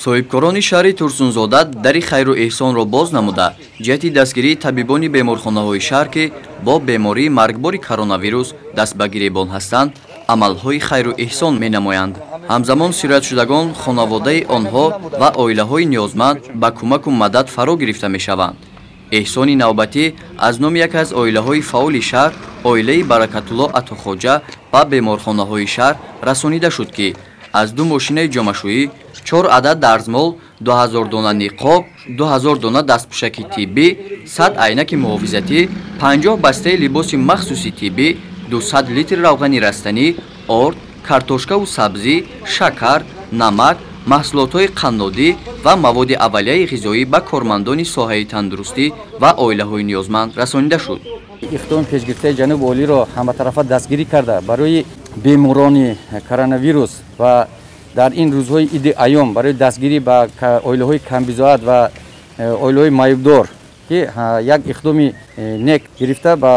Соҳибкорони шаҳри Турсунзода дари хайру эҳсонро боз намуда, ҷиҳати дастгирии табибони беморхонаҳои шаҳр, ки бо бемории маргбори коронавирус даст ба гиребон ҳастанд, амалҳои хайру эҳсон менамоянд. Ҳамзамон сироятшудагон, хонаводаи онҳо ва оилаҳои ниёзманд ба кӯмаку мадад фаро гирифта мешаванд. Эҳсони навбатӣ аз номи яке аз оилаҳои фаъоли шаҳр, оилаи Баракатулло Атохоҷа, ба беморхонаҳои шаҳр расонида шуд, ки аз 2 мошинаи ҷомашӯӣ, 4 адад дарзмол, 2000 дона ниқоб, 2000 дона дастпӯшаки тиббӣ, 100 айнаки муҳофизатӣ, 50 бастаи либоси махсуси тиббӣ, 200 литр равғани растанӣ, орд, картошкаву сабзӣ, шакар, намак, маҳсулотҳои қаннодӣ ва маводи аввалияи ғизоӣ ба кормандони соҳаи тандурустӣ ва оилаҳои ниёзманд расонида шуд. Иқдоми пешгирифтаи ҷануби олиро ҳаматарафа дастгирӣ карда барои беморони коронавирус ва дар ин рӯзҳои иди айём барои дастгирӣ ба оилаҳои камбизоат ва оилаҳои маъюбдор, ки як иқдоми нек гирифта ба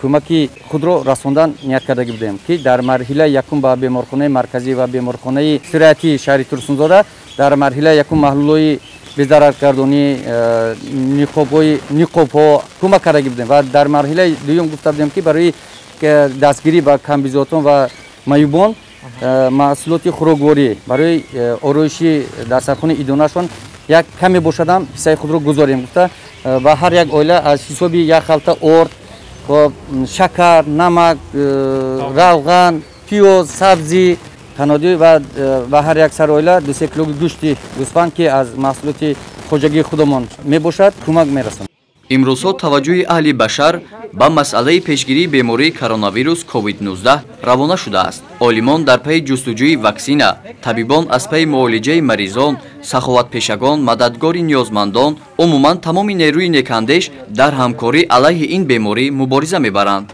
кӯмаки худро расондан ният кардагӣ будем, ки дар марҳилаи якум ба беморхонаи марказӣ ва беморхонаи сироятии шаҳри Турсунзода дар марҳилаи якум маҳлулҳои безараргардонӣ, ниқобҳо кӯмак кардагӣ будем ва дар марҳилаи дуюм гуфта будем, ки барои дастгирӣ ба камбизоатон ва маъюбон маҳсулоти хӯрокворӣ барои ороиши дастархони идонашон як каме бошадам ҳиссаи худро гузорем гуфта ба ҳар як оила аз ҳисоби як халта орд, шакар, намак, равған, пиёз, сабзӣ, қаннодӣ ва ба ҳар як сар оила 2-3 кило гӯшти гӯсфанд, ки аз маҳсулоти хоҷагии худамон мебошад, кӯмак мерасонад. Имрӯзҳо таваҷҷӯҳи аҳли башар ба масъалаи пешгирии бемории коронавирус COVID-19 равона шудааст. Олимон дар пайи ҷустуҷӯи ваксина, табибон аз пайи муолиҷаи маризон, саховатпешагон, мададгори ниёзмандон, умуман тамоми нерӯи некандеш дар ҳамкорӣ алайҳи ин беморӣ мубориза мебаранд.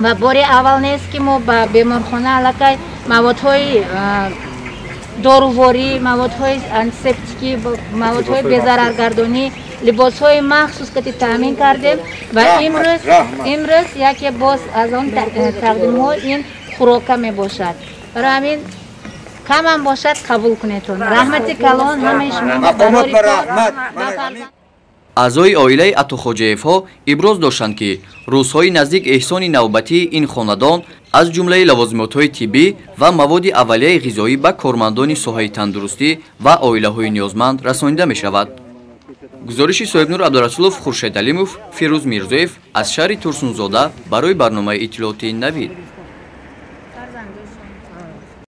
Ва бори аввал нест, ки мо ба беморхона аллакай маводҳои доруворӣ, маводҳои антисептикӣ, маводҳои безараргардонӣ, либосҳои махсус кати таъмин кардем ва имрӯз яке боз аз он тақдимҳо ин хӯрока мебошад. Барои ҳамин камам бошад, қабул кунедтон. Раҳмати калон ҳамаи шумо. Аъзои оилаи Атохоҷаевҳо иброз доштанд, ки рӯзҳои наздик эҳсони навбатии ин хонадон аз ҷумлаи лавозимотҳои тиббӣ ва маводи аввалияи ғизоӣ ба кормандони соҳаи тандурустӣ ва оилаҳои ниёзманд расонида мешавад. Гузориши Соҳибнур Абдурасулов, Хуршед Алимов, Фирӯз Мирзоев аз шаҳри Турсунзода барои барномаи иттилоотии Навид.